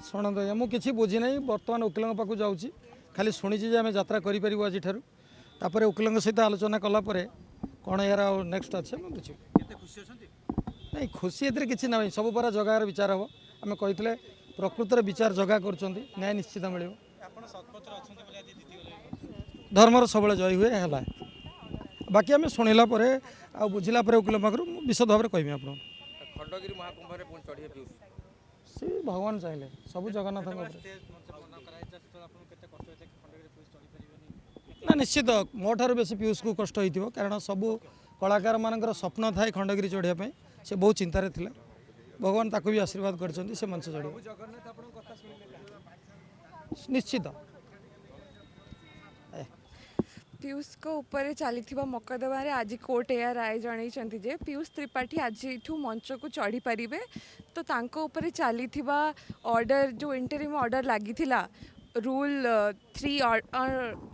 ଶୁଣନ୍ତୁ ଆଜ୍ଞା, ମୁଁ କିଛି ବୁଝିନାହିଁ। ବର୍ତ୍ତମାନ ଓକିଲଙ୍କ ପାଖକୁ ଯାଉଛି। ଖାଲି ଶୁଣିଛି ଯେ ଆମେ ଯାତ୍ରା କରିପାରିବୁ ଆଜିଠାରୁ। ତାପରେ ଓକିଲଙ୍କ ସହିତ ଆଲୋଚନା କଲା ପରେ କ'ଣ ଏହାର ଆଉ ନେକ୍ସଟ ଅଛି, ଆମେ ବୁଝିବୁ। କେତେ ଖୁସି ଅଛନ୍ତି? ନାଇଁ, ଖୁସି ଏଥିରେ କିଛି ନାହିଁ। ସବୁ ପରା ଜଗାର ବିଚାର ହେବ। ଆମେ କହିଥିଲେ, ପ୍ରକୃତରେ ବିଚାର ଜଗା କରୁଛନ୍ତି, ନ୍ୟାୟ ନିଶ୍ଚିତ ମିଳିବ। ଆପଣ ଶତପଥରେ ଅଛନ୍ତି ବୋଲି ଆଜି ଜିତିଗଲେ। ଧର୍ମର ସବୁବେଳେ ଜୟ ହୁଏ। ହେଲା, ବାକି ଆମେ ଶୁଣିଲା ପରେ ଆଉ ବୁଝିଲା ପରେ ଓକିଲ ପାଖରୁ ମୁଁ ବିଶଦ ଭାବରେ କହିବି ଆପଣଙ୍କୁ। ଖଣ୍ଡଗିରି ମହାକୁମ୍ଭରେ ପୁଣି ଚଢ଼ିବେ ପିୟୁଷ? ସେ ଭଗବାନ ଚାହିଁଲେ, ସବୁ ଜଗନ୍ନାଥଙ୍କ ଉପରେ। ଷ୍ଟେଜ୍ ମଞ୍ଚ ମନା କରାଯାଇଥିଲା, ସେତେବେଳେ ଆପଣଙ୍କୁ କେତେ କଷ୍ଟ ହୋଇଥିଲା କି ଖଣ୍ଡଗିରି ପିୟୁଷ ଚଢ଼ିପାରିବେନି? ନା, ନିଶ୍ଚିତ ମୋ ଠାରୁ ବେଶୀ ପିୟୁଷକୁ କଷ୍ଟ ହେଇଥିବ, କାରଣ ସବୁ କଳାକାରମାନଙ୍କର ସ୍ୱପ୍ନ ଥାଏ ଖଣ୍ଡଗିରି ଚଢ଼ିବା ପାଇଁ। ସେ ବହୁତ ଚିନ୍ତାରେ ଥିଲା। ଭଗବାନ ତାକୁ ବି ଆଶୀର୍ବାଦ କରିଛନ୍ତି, ସେ ମଞ୍ଚ ଚଢ଼ିବ। ଜଗନ୍ନାଥ ଆପଣଙ୍କ କଥା ଶୁଣିଲେ? ନିଶ୍ଚିତ। ପିୟୁଷଙ୍କ ଉପରେ ଚାଲିଥିବା ମକଦ୍ଦମାରେ ଆଜି କୋର୍ଟ ଏହା ରାୟ ଜଣାଇଛନ୍ତି ଯେ ପିୟୁଷ ତ୍ରିପାଠୀ ଆଜିଠୁ ମଞ୍ଚକୁ ଚଢ଼ିପାରିବେ। ତ ତାଙ୍କ ଉପରେ ଚାଲିଥିବା ଅର୍ଡ଼ର, ଯେଉଁ ଇଣ୍ଟରିମ୍ ଅର୍ଡ଼ର ଲାଗିଥିଲା ରୁଲ୍ 3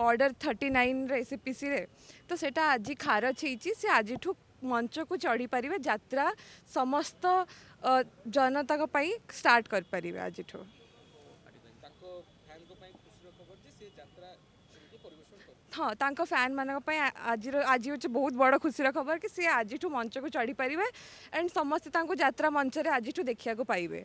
ଅର୍ଡ଼ର 39ରେ ସିପିସିରେ, ତ ସେଇଟା ଆଜି ଖାରଜ ହେଇଛି। ସେ ଆଜିଠୁ ମଞ୍ଚକୁ ଚଢ଼ିପାରିବେ। ଯାତ୍ରା ସମସ୍ତ ଜନତାଙ୍କ ପାଇଁ ଷ୍ଟାର୍ଟ କରିପାରିବେ ଆଜିଠୁ। ତାଙ୍କ ଫ୍ୟାନଙ୍କ ପାଇଁ ଖୁସିର ଖବର ଯେ ସେ ଯାତ୍ରା ଏମିତି ପରିବେଷଣ କରିବେ। ହଁ, ତାଙ୍କ ଫ୍ୟାନ୍ ମାନଙ୍କ ପାଇଁ ଆଜି ହେଉଛି ବହୁତ ବଡ଼ ଖୁସିର ଖବର କି ସିଏ ଆଜିଠୁ ମଞ୍ଚକୁ ଚଢ଼ିପାରିବେ ଆଣ୍ଡ ସମସ୍ତେ ତାଙ୍କୁ ଯାତ୍ରା ମଞ୍ଚରେ ଆଜିଠୁ ଦେଖିବାକୁ ପାଇବେ।